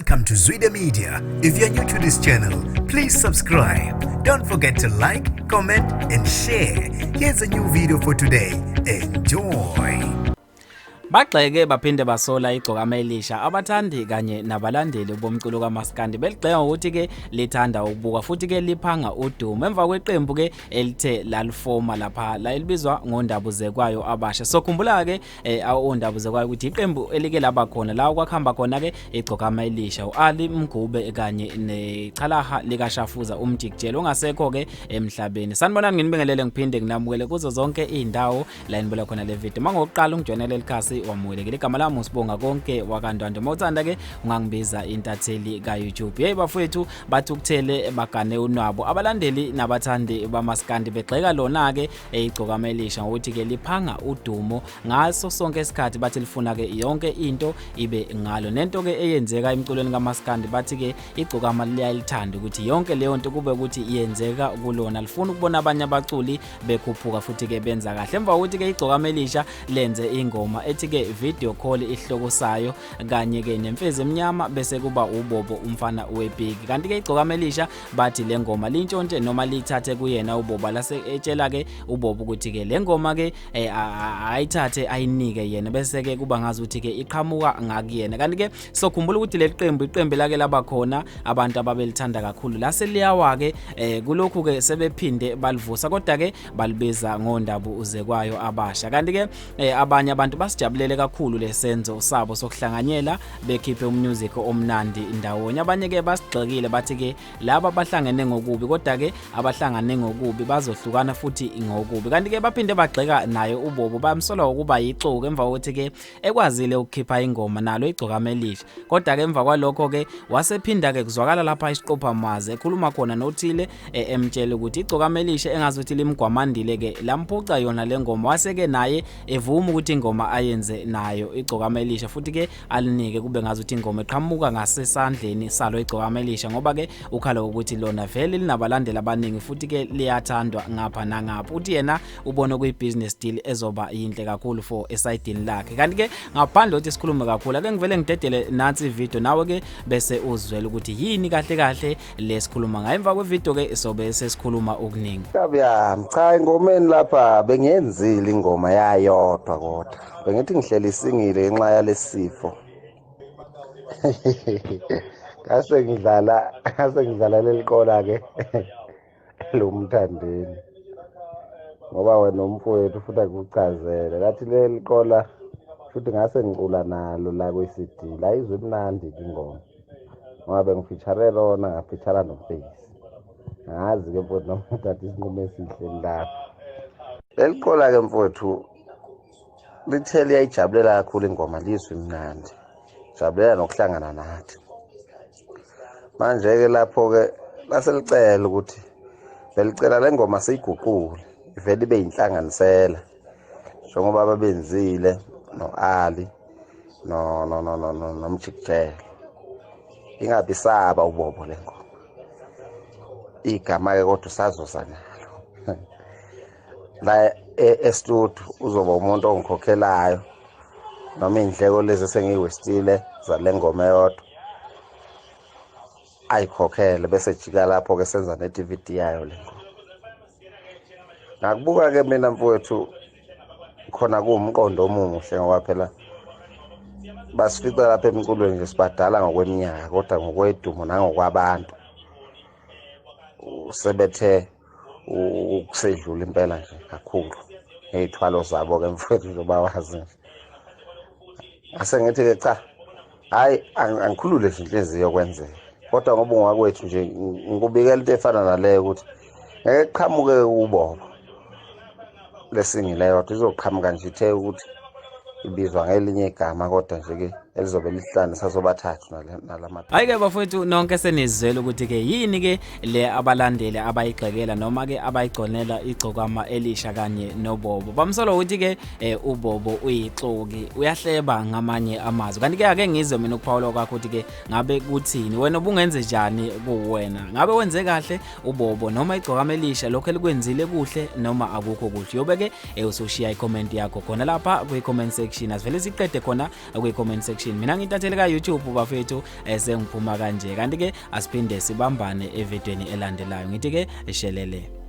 Welcome to Zwida Media. If you're new to this channel, please subscribe. Don't forget to like, comment, and share. Here's a new video for today. Enjoy. Bagxeke baphinde basola Igcokama Elisha abathandi kanye nabalandeli bomculo kaMaskandi, beligxeka ngokuthi ke lithanda ukubuka futhi ke liphanga udumo emva kweqembu ke elithe lalifoma lapha la elibizwa ngoNdabuzekwayo Abasha. So khumbula ke oNdabuzekwayo ukuthi iqembu elike laba khona la kwakuhamba khona ke Igcokama Elisha, uAli Mgube kanye nechalaha likaShafuza uMjikijelo ongasekho ke emhlabeni. Sanibonani, nginibingelele ngiphinde nginamukele kuzo zonke izindawo la enibona khona le video. Mangokuqala ungijoyinele likhasi, wamukelekile. Igama lami uSibonga Konke wakaNdwandwe, mawuthanda ke ungangibiza intatheli ka-YouTube. Hey bafowethu, bathi ukuthele bagane unwabo abalandeli nabathandi bamaskandi, begxeka lona ke Igcokama Elisha ngokuthi ke liphanga udumo ngaso sonke isikhathi. Bathi lifuna ke yonke into ibe ngalo, nento ke eyenzeka emculweni kaMaskandi, bathi ke Igcokama liyalithanda ukuthi yonke leyo nto kube ukuthi yenzeka kulona, lifuna ukubona abanye abaculi bekhuphuka futhi ke benza kahle. Emva kokuthi ke Igcokama Elisha lenze ingoma ethi ke "Video Call", ihloko sayo kanye ke "Nemfezi Emnyama", bese kuba uBobo umfana wepiki. Kanti ke Igcokama Elisha bathi le ngoma lintshontshe noma lithathe kuyena uBobo, lase etshela ke uBobo ukuthi ke le ngoma ke ayithathe ayinike yena, bese ke kuba ngazi ukuthi ke iqhamuka ngakuyena. Kanti ke sokhumbula ukuthi leli qembu, iqembu lake laba khona, abantu ababelithanda kakhulu, lase liyawa ke. Kulokhu ke sebephinde balivusa, kodwa ke balibiza ngoNdabuzekwayo Abasha. Kanti ke abanye abantu basijabulele kakhulu lesenzo sabo sokuhlanganyela bekhiphe umusic omnandi ndawonye. Abanye ke basigxekile, bathi ke laba bahlangene ngokubi, kodwa ke abahlangane ngokubi bazohlukana futhi ngokubi. Kanti ke baphinde bagxeka naye uBobo, bamsola ukuba yixoki emva kokuthi ke ekwazile ukukhipha ingoma nalo Igcokama Elisha, kodwa ke emva kwalokho ke wasephinda ke kuzwakala lapha isiqopha maze ekhuluma khona nothile, emtshela ukuthi Igcokama Elisha engazuthi limgwamandile ke lamphuca yona le ngoma, wase ke naye evuma ukuthi ingoma ayenze nayo Igcokama Elisha futhi ke alinike, kube ngazuthi ingoma eqhamuka ngasesandleni salo Igcokama Elisha, ngoba ke ukhala ukuthi lona vele linabalandeli abaningi futhi ke liyathandwa ngapha nangapha. Uthi yena ubona kuyi-business deal ezoba yinhle kakhulu for esayidini lakhe. Kanti ke ngaphandle ukuthi sikhulume kakhulu, ake ngivele ngidedele nansi ivideo, nawe ke bese uzwela ukuthi yini kahle kahle lesikhuluma ngayo. Emva kwevideo ke sobe sesikhuluma okuningi. Kabi yami, cha, engomeni lapha bengiyenzile ingoma yayodwa, kodwa bengithi ngihleli isingile ngenxa yalesifo. Ngase ngidlala leli qola ke lomthandeni, ngoba wena umfowethu futhi akuchazele ngathi leli qola futhi ngase ngicula nalo la kwi-CD la, izwe imnandi ke ingoma, ngoba bengifeature lona, ngafeature noFace. Ngazi ke mfowethu noma thatha isinqumo esihle lapho. Leli qola ke mfowethu lithe liyayijabulela kakhulu ingoma, lizwe imnandi, jabulela nokuhlangana nathi. Manje-ke lapho-ke laselicela ukuthi belicela le ngoma siyiguqule ivele ibe yinhlanganisela njengoba babenzile no-Ali no no no no no noMjikijelo, ingabi saba uBobo le ngoma igama-ke, kodwa usazoza nalo la e-studio, uzoba umuntu ongikhokhelayo noma iy'ndleko lezi esengiyiwestile zale ngoma eyodwa ayikhokhele, bese jika lapho-ke senza ne-DVD yayo le ngoma. Ngakubuka-ke mina mfowethu, khona kuwumqondo omuhle, ngoba phela basifica lapha emculweni nje sibadala ngokweminyaka, kodwa ngokwedumo nangokwabantu sebethe ukusedlula impela nje kakhulu ngey'thwalo zabo-ke mfowethu, njengoba wazi nje. Ngase ngithi-ke cha, hhayi, angikhulule nje inhliziyo kwenzeka, kodwa ngoba ungakwethu nje ngikubikela into efana naleyo ukuthi ngeke kuqhamuke uBobo lesingileyo, kodwa izoqhamuka nje ithe ukuthi ibizwa ngelinye igama, kodwa nje-ke elizobe lihlanisa sobathathu nalama. Hayi-ke bafowethu, nonke senizwele ukuthi-ke yini ke le abalandeli abayigxekela noma ke abayigconela Igcokama Elisha kanye noBobo. Bamsola ukuthi-ke uBobo uyixoki, uyahleba ngamanye amazwi. Kanti-ke ake ngizwe mina ukuphawula kwakho ukuthi-ke ngabe kuthini, wena ubungenze njani kuwena? Ngabe wenze kahle uBobo noma Igcokama Elisha lokho elikwenzile kuhle noma akukho kuhle? Yobe-ke usushiya i-comment yakho khona lapha kwi-comment section. Asivele siqede khona kwi-comment section. section. Mina ngintatheli ka YouTube bafethu, sengiphuma kanje, kanti ke asiphinde sibambane evidweni elandelayo. Ngithi ke shelele.